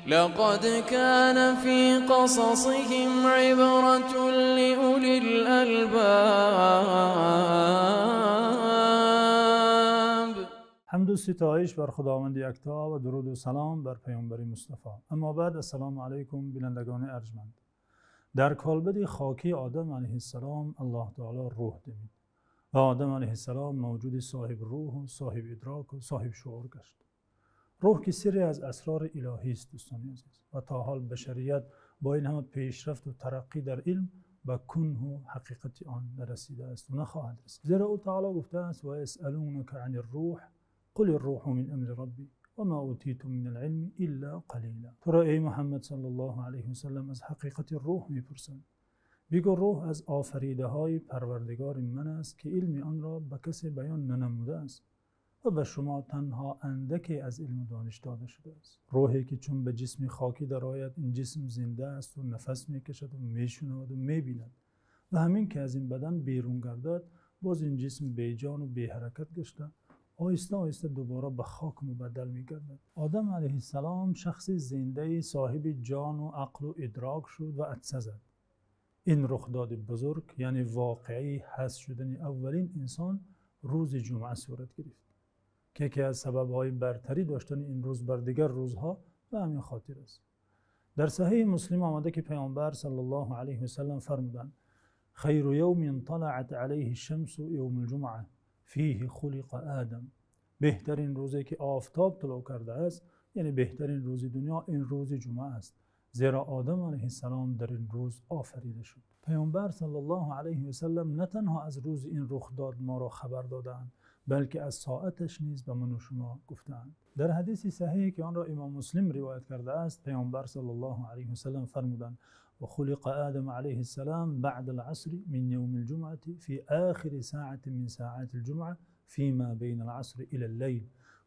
لقد كان في قصصهم عبرة لأولي الألباب. Ҳамду ситоиш бар Худованди якто ва дуруду салом бар Паёмбари Мустафо. Аммо баъд, ассалому алайкум, бинандагони арҷманд. Дар калбади хокии Одам алайҳиссалом Аллоҳи таъоло рӯҳ дамид ва Одам алайҳиссалом мавҷуди соҳиби рӯҳ ва соҳиби идрок ва соҳиби шуур гашт. Рӯҳ ки сирре аз асрори илоҳӣ аст, дӯстони азиз, ва то ҳол башарият бо ин ҳама пешрафт ва тараққӣ дар илм ба кунҳу ҳақиқати он нарасидааст ва нахоҳад расид. Зеро ӯ таъоло гуфтааст: وَيَسْأَلُونَكَ عَنِ الرُّوحِ قُلِ الرُّوحُ مِنْ أَمْرِ رَبِّي وَمَا أُوتِيتُم مِنَ الْعِلْمِ إِلَّا قَلِيلًا. Туро эй Муҳаммад саллаллоҳу алайҳи васаллам аз ҳақиқати рӯҳ мепурсанд. Бигӯ рӯҳ аз офаридаҳои Парвардигори ман аст, ки илми онро ба касе баён нанамудааст ва ба шумо танҳо андаке аз илму дониш дода шудааст. Рӯҳе ки чун ба ҷисми хокӣ дарояд, ин ҷисм зинда аст ва нафас мекашад ва мешунавад ва мебинад, ва ҳамин ки аз ин бадан берун гардад, боз ин ҷисм беҷон ва беҳаракат гашта оҳиста оҳиста дубора ба хок мубаддал мегардад. Одам алайҳиссалом шахси зиндаи соҳиби ҷон ва ақл ва идрок шуд ва атса зад. Ин рухдоди бузург, яъне воқеаи ҳаст шудани аввалин инсон, рӯзи ҷумъа сурат гирифт, ки яке аз сабабҳои бартарӣ доштани ин рӯз бар дигар рӯзҳо ба ҳамин хотир аст. Дар Саҳеҳи Муслим омада ки Паёмбар саллаллоҳу алайҳи васаллам фармуданд: خير يوم طلعت عليه الشمس يوم الجمعة فيه خلق آدم. Беҳтарин рӯзе ки офтоб тулӯъ кардааст, яъне беҳтарин рӯзи дунё, ин рӯзи ҷумъа аст, зеро Одам алайҳиссалом дар ин рӯз офарида шуд. Паёмбар саллаллоҳу алайҳи васаллам на танҳо аз рӯзи ин рухдод моро хабар додаанд, балки аз соаташ низ ба ман ва шумо гуфтаанд. Дар ҳадиси саҳеҳе ки онро Имом Муслим ривоят кардааст, Паёмбар саллаллоҳу алайҳи васаллам фармуданд: وخلق آدم عليه السلام بعد العصر من يوم الجمعة في آخر ساعة من ساعات الجمعة فيما بين العصر إلى الليل.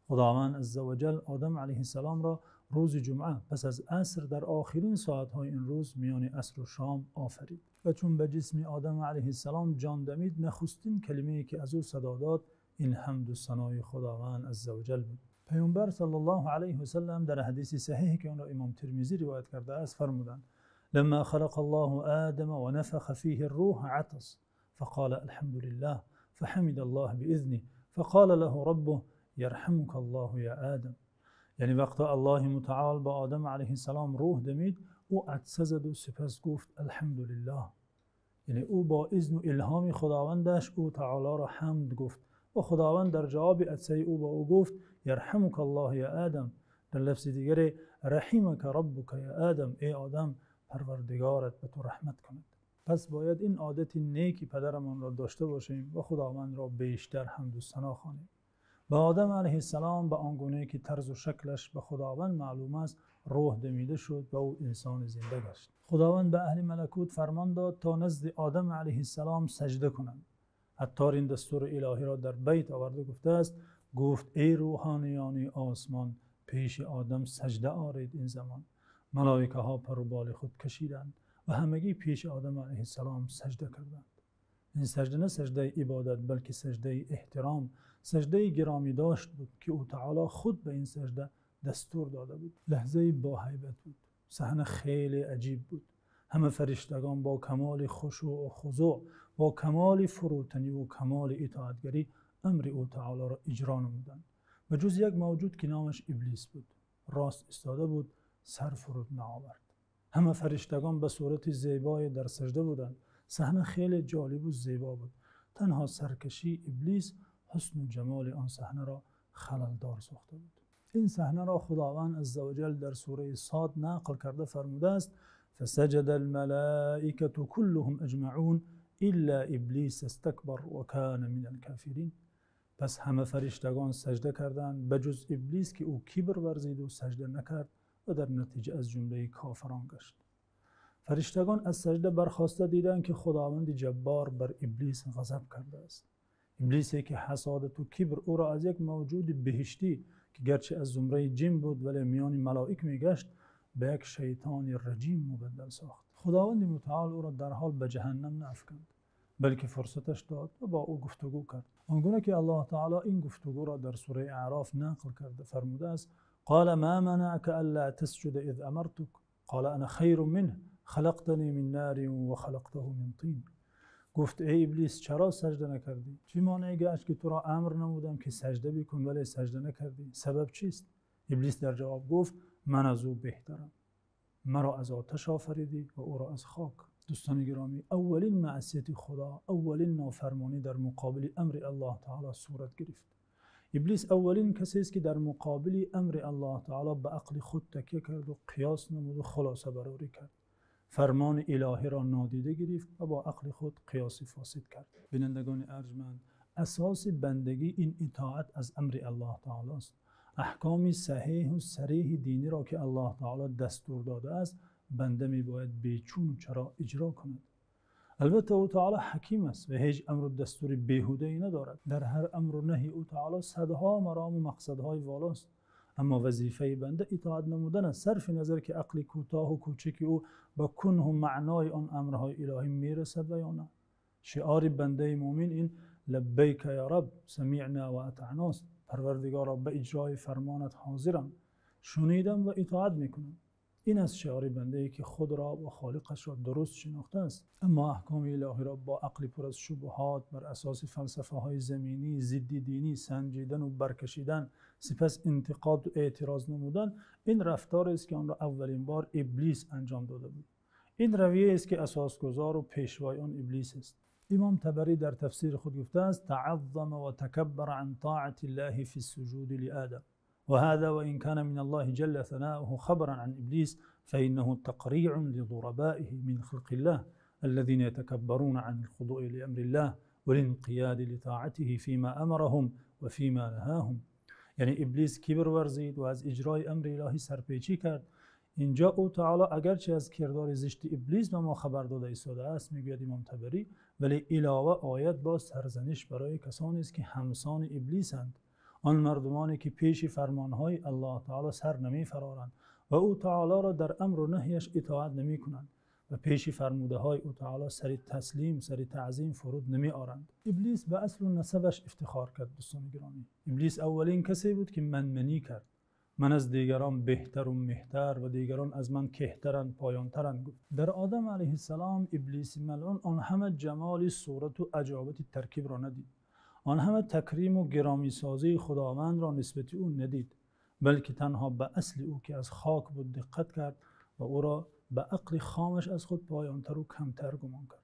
Худованд азза ва ҷал Одам алайҳиссаломро рӯзи ҷумъа пас аз аср дар охирин соатҳои ин рӯз миёни аср ва шом офарид. Ва чун ба ҷисми Одам алайҳиссалом ҷон дамид, нахустин калимае ки аз ӯ садо дод ин ҳамду санои Худованд азза ва ҷал буд. Паёмбар саллаллоҳу алайҳи васаллам дар ҳадиси саҳеҳе ки онро Имом Термизӣ ривоят кардааст фармуданд: لما خلق الله آدم ونفخ فيه الروح عطس فقال الحمد لله فحمد الله بإذنه فقال له ربه يرحمك الله يا آدم. Яъне вақте Аллоҳи мутаол ба Одам алайҳиссалом рӯҳ дамид, ӯ атса зад ва сипас гуфт алҳамдулиллоҳ. Яъне ӯ бо изну илҳоми Худовандаш ӯ таолоро ҳамд гуфт ва Худованд дар ҷавоби атсаи ӯ ба ӯ гуфт ярҳамука Аллоҳ я Одам. Дар лафзи дигаре раҳимака раббука я Одам, эй Одам, Парвардигорат ба ту раҳмат кунад. Пас бояд ин одати неки падарамонро дошта бошем ва Худовандро бештар ҳамду сано хонем. Ба Одам алайҳиссалом ба он гуна ки тарзу шаклаш ба Худованд маълум аст рӯҳ дамида шуд ва ӯ инсони зинда гашт. Худованд ба аҳли малакут фармон дод то назди Одам алайҳиссалом саҷда кунанд. Аттор ин дастури илоҳиро дар байт оварда гуфтааст: гуфт эй рӯҳониёни осмон, пеши Одам саҷда оред. Ин замон малоикаҳо пару боли худ кашиданд ва ҳамагӣ пеши Одам алайҳиссалом саҷда карданд. Ин саҷда на саҷдаи ибодат, балки саҷдаи эҳтиром, саҷдаи гиромӣ дошт буд ки ӯ таъоло худ ба ин саҷда дастур дода буд. Лаҳзаи бо ҳайбат буд. Саҳна хеле аҷиб буд. Ҳама фариштагон бо камоли хушӯъ ва хузӯъ, бо камоли фурӯтанӣ ва камоли итоатгарӣ амри ӯ таъолоро иҷро намуданд. ба ҷуз як мавҷуд ки номаш Иблис буд, рост истода буд, сар фуруд наовард. Ҳама фариштагон ба сурати зебое дар саҷда буданд. Саҳна хеле ҷолиб ва зебо буд. Танҳо саркашии Иблис ҳусну ҷамоли он саҳнаро халалдор сохта буд. Ин саҳнаро Худованд азза ва ҷал дар сураи Сод нақл карда фармудааст: فسجد الملائكة كلهم أجمعون إلا إبليس استكبر وكان من الكافرين. Пас ҳама фариштагон саҷда карданд ба ҷуз Иблис ки ӯ кибр варзид ва саҷда накард ва дар натиҷа аз ҷумлаи кофирон гашт. Фариштагон аз саҷда бархоста диданд ки Худованди Ҷаббор бар Иблис ғазаб кардааст. Иблисе ки ҳасодат ва кибр ӯро аз як мавҷуди биҳиштӣ ки гарчи аз зумраи ҷин буд вале миёни малоик мегашт ба як шайтони раҷим мубаддал сохт. Худованди мутаол ӯро дар ҳол ба ҷаҳаннам наафканд, балки фурсаташ дод ва бо ӯ гуфтугӯ кард. Он гуна ки Аллоҳ таъоло ин гуфтугӯро дар сураи Аъроф нақл карда фармудааст: قال ما منعك ألا تسجد إذ أمرتك قال أنا خير منه خلقتني من نار وخلقته من طين. گفت ای ابلیس چرا سجده نکردی؟ چه مانعی گشت که تو را امر نمودم که سجده بکن ولی سجده نکردی؟ سبب چیست؟ ابلیس در جواب گفت من از او بهترم، مرا از آتش آفریدی و او را از خاک. دوستان گرامی، اولین معصیت خدا، اولین نافرمانی در مقابل امر الله تعالی صورت گرفت. ابلیس اولین کسی است که در مقابل امر الله تعالی به عقل خود تکیه کرد و قیاس نمود و خلاصه برآوری کرد. فرمان الهی را نادیده گرفت و با عقل خود قیاس فاسد کرد. بینندگان ارجمند، اساس بندگی این اطاعت از امر الله تعالی است. احکام صحیح و صریح دینی را که الله تعالی دستور داده است بنده می باید بیچون و چرا اجرا کند. البته او تعالی حکیم است و هیچ امر و دستور بیهوده ای ندارد. در هر امر و نهی او تعالی صدها مرام و مقصدهای والاست، اما وظیفه بنده اطاعت نمودن است، صرف نظر که عقل کوتاه و کوچک او به کنه و معنای آن امرهای الهی میرسد و یا نه. شعار بنده مؤمن این لبیک یا رب سمعنا و اطعنا است. پروردگارا به اجرای فرمانت حاضرم، شنیدم و اطاعت میکنم. این از شعار بنده ای که خود را و خالقش را درست شناخته است. اما احکام الهی را با عقل پر از شبهات بر اساس فلسفه های زمینی ضد دینی سنجیدن و برکشیدن، سپس انتقاد و اعتراض نمودن، این رفتار است که آن را اولین بار ابلیس انجام داده بود. این رویه است که اساسگذار و پیشوای آن ابلیس است. امام طبری در تفسیر خود گفته است تعظم و تکبر عن طاعة الله في السجود لآدم وهذا وإن كان من الله جل ثناؤه خبرا عن إبليس فإنه تقريع لضربائه من خلق الله الذين يتكبرون عن الخضوع لأمر الله والانقياد لطاعته فيما أمرهم وفيما نهاهم. یعنی ابلیس کبر ورزید و از اجرای امر الهی سرپیچی کرد. اینجا او تعالی اگرچه از کردار زشت ابلیس به ما خبر داده ایستاده است، میگوید امام طبری، ولی علاوه آیت با سرزنش برای کسانی است که همسان ابلیسند، آن مردمانی که پیش فرمانهای الله تعالی سر نمی فرارند و او تعالی را در امر و نهیش اطاعت نمی کنند و پیش فرموده های او تعالی سر تسلیم، سر تعظیم فرود نمی آرند. ابلیس به اصل و نسبش افتخار کرد. دوستان گرامی، ابلیس اولین کسی بود که منمنی کرد. من از دیگران بهتر و مهتر و دیگران از من کهترند، پایانترند گفت. در آدم علیه السلام ابلیس ملعون آن همه جمال صورت و عجابت ترکیب را ندید، آن همه تکریم و گرامی سازی خداوند را نسبت او ندید، بلکه تنها به اصل او که از خاک بود دقت کرد و او را به عقل خامش از خود پایانتر و کمتر گمان کرد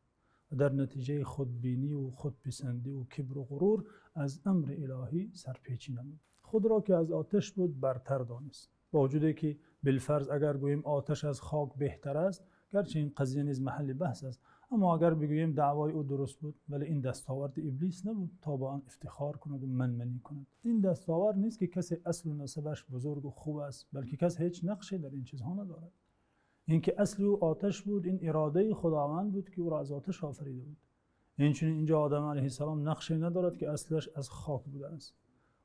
و در نتیجه خودبینی و خودپسندی و کبر و غرور از امر الهی سرپیچی نمود. خود را که از آتش بود برتر دانست، با وجودی که بالفرض اگر گوییم آتش از خاک بهتر است، گرچه این قضیه نیز محل بحث است، اما اگر بگوییم دعوای او درست بود، ولی این دستاورد ابلیس نبود تا با آن افتخار کند و منمنی کند. این دستاورد نیست که کسی اصل و نسبش بزرگ و خوب است، بلکه کس هیچ نقشی در این چیزها ندارد. اینکه اصل او آتش بود، این اراده خداوند بود که او را از آتش آفریده بود. اینچنین اینجا آدم علیه السلام نقشی ندارد که اصلش از خاک بوده است،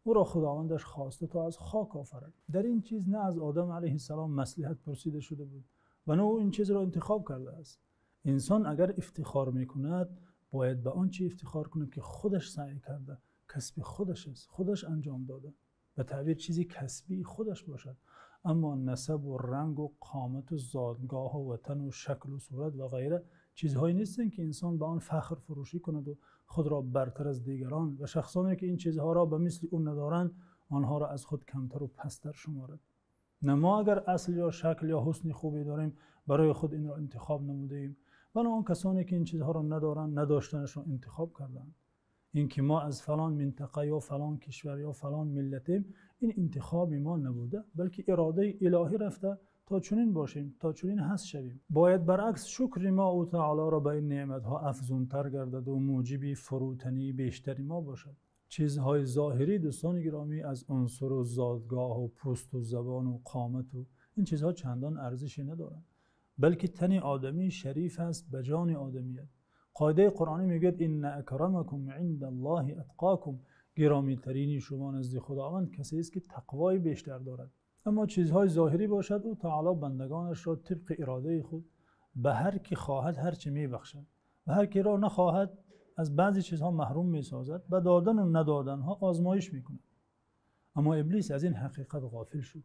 او را خداوندش خواسته تا از خاک آفرد. در این چیز نه از آدم علیه السلام مصلحت پرسیده شده بود و نه او این چیز را انتخاب کرده است. انسان اگر افتخار میکند باید به آنچه افتخار کند که خودش سعی کرده، کسب خودش است، خودش انجام داده، به تعبیر چیزی کسبی خودش باشد. اما نسب و رنگ و قامت و زادگاه و وطن و شکل و صورت و غیره چیزهایی نیستند که انسان به آن فخر فروشی کند و خود را برتر از دیگران و شخصانی که این چیزها را به مثل او ندارند آنها را از خود کمتر و پستر شمارد. نه ما اگر اصل یا شکل یا حسن خوبی داریم برای خود این را انتخاب نموده ایم و نه آن کسانی که این چیزها را ندارند نداشتنش را انتخاب کردند. اینکه ما از فلان منطقه یا فلان کشور یا فلان ملتیم، این انتخاب ما نبوده، بلکه اراده الهی رفته تا چنین باشیم، تا چنین هست شویم. باید برعکس شکر ما او تعالی را به این نعمتها افزونتر گردد و موجب فروتنی بیشتری ما باشد. چیزهای ظاهری دوستان گرامی از عنصر و زادگاه و پوست و زبان و قامت و این چیزها چندان ارزشی ندارند، بلکه تن آدمی شریف است به جان آدمیت. قاعده قرآنی میگوید ان اکرمکم عند الله اتقاکم، گرامی ترین شما نزد خداوند کسی است که تقوای بیشتر دارد. اما چیزهای ظاهری باشد او تعالی بندگانش را طبق اراده خود به هر کی خواهد هر چه میبخشد و هر کی را نخواهد از بعضی چیزها محروم میسازد، به دادن و ندادنها آزمایش میکند. اما ابلیس از این حقیقت غافل شد.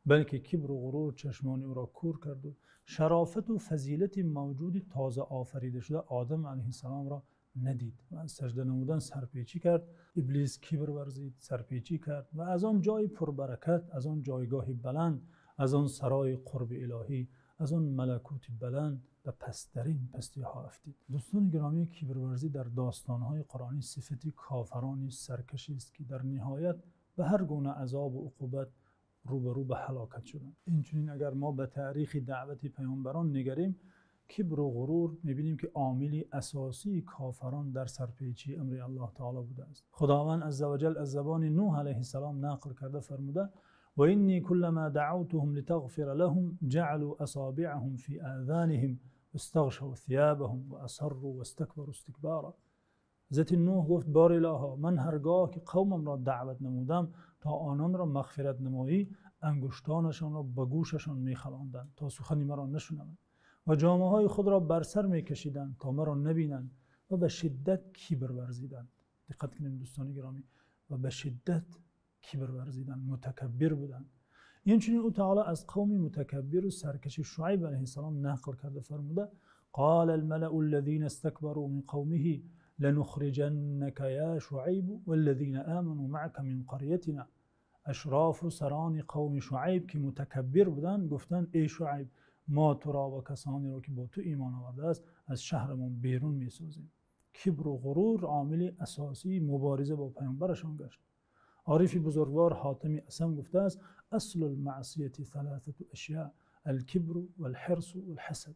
Балки кибру ғурур чашмони ӯро кӯр кард ва шарофат ва фазилати мавҷуди тоза офарида шуда Одам алайҳиссаломро надид ва аз саҷда намудан сарпечӣ кард. Иблис кибр варзид, сарпечӣ кард ва аз он ҷои пурбаракат, аз он ҷойгоҳи баланд, аз он сарои қурби илоҳӣ, аз он малакути баланд ба пасттарин пастиҳо афтид. Дӯстони гиромӣ, кибрварзӣ дар достонҳои қуръонӣ сифати кофирони саркашӣ аст, ки дар ниҳоят ба ҳар гуна азоб ва уқубат рӯбарӯ ба ҳалокат шуданд. Инчунин агар мо ба таърихи даъвати паёмбарон нигарем, кибру ғурур мебинем, ки омили асосии кофирон дар сарпечии амри Аллоҳи таъоло будааст. Худованд азза ва ҷалла аз забони Нӯҳ алайҳиссалом нақл карда фармуда: وإني كلما دعوتهم لتغفر لهم جعلوا أصابعهم في آذانهم واستغشوا ثيابهم وأصروا واستكبروا استكبارا. ҳазрати Нӯҳ гуфт: бор илоҳо, ман ҳаргоҳ ки қавмамро даъват намудам то ононро мағфират намоӣ, ангуштонашонро ба гӯшашон мехалонданд то сухани маро нашунаванд ва ҷомаҳои худро бар сар мекашиданд то маро набинанд ва ба шиддат кибр варзиданд. Диққат кунем, дӯстони гиромӣ, ва ба шиддат кибр варзиданд, мутакаббир буданд. Инчунин ӯ таъоло аз қавми мутакаббир ва саркаш Шуайб алайҳиссалом нақл карда фармуда: قال الملأ الذين استكبروا من قومه لنخرجنك يا شعيب والذين آمنوا معك من قريتنا. Ашроф ва сарони қавми Шуайб, ки мутакаббир буданд, гуфтанд: эй Шуайб, мо туро ва касоне ки бо ту имон овардааст аз шаҳрамон берун месозем. Кибру ғурур омили асосии мубориза бо паёмбарашон гашт. Орифи бузургвор Ҳотами Асам гуфтааст: أصل المعصية ثلاثة أشياء: الكبر والحرص والحسد.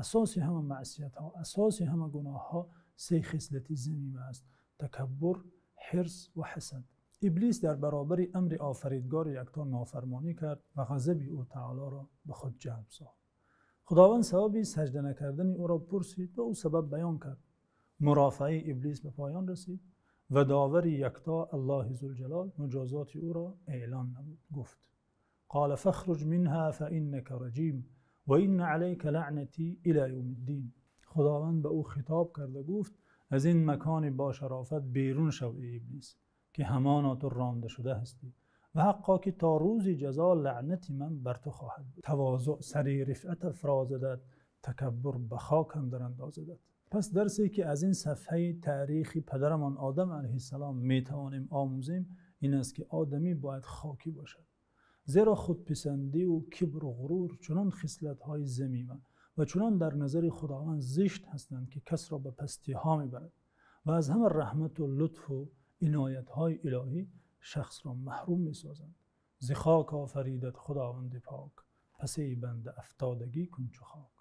Асоси ҳама маъсиятҳо, асоси ҳама гуноҳҳо се хислати замима аст: такаббур, ҳирс ва ҳасад. Иблис дар баробари амри офаридгори якто нофармонӣ кард ва ғазаби ӯ таъолоро ба худ ҷалб сохт. Худованд сабаби саҷда накардани ӯро пурсид ва ӯ сабаб баён кард. Мурофиаи Иблис ба поён расид ва довари якто Аллоҳи зулҷалол муҷозоти ӯро эълон намуд. Гуфт: قال فاخرج منها فإنك رجيم وإن عليك لعنتي إلى يوم الدين. Худованд ба ӯ хитоб карда гуфт: аз ин макони бо шарофат берун шав, эй Иблис, ки ҳамоно ту ронда шуда ҳастӣ ва ҳаққо ки то рӯзи ҷазо лаънати ман бар ту хоҳад буд. Тавозӯъ сари рифъат афрозадат, такаббур ба хок андар андозадат. Пас дарсе ки аз ин сафҳаи таърихи падарамон Одам алайҳиссалом метавонем омӯзем ин аст, ки одамӣ бояд хокӣ бошад, зеро худписандӣ ва кибру ғурур чунон хислатҳои замима ва чунон дар назари Худованд зишт ҳастанд, ки касро ба пастиҳо мебарад ва аз ҳама раҳмат ва лутф ва иноятҳои илоҳӣ шахсро маҳрум месозанд. Зи хок офаридат Худованди пок, пас эй банда афтодагӣ кун чу хок.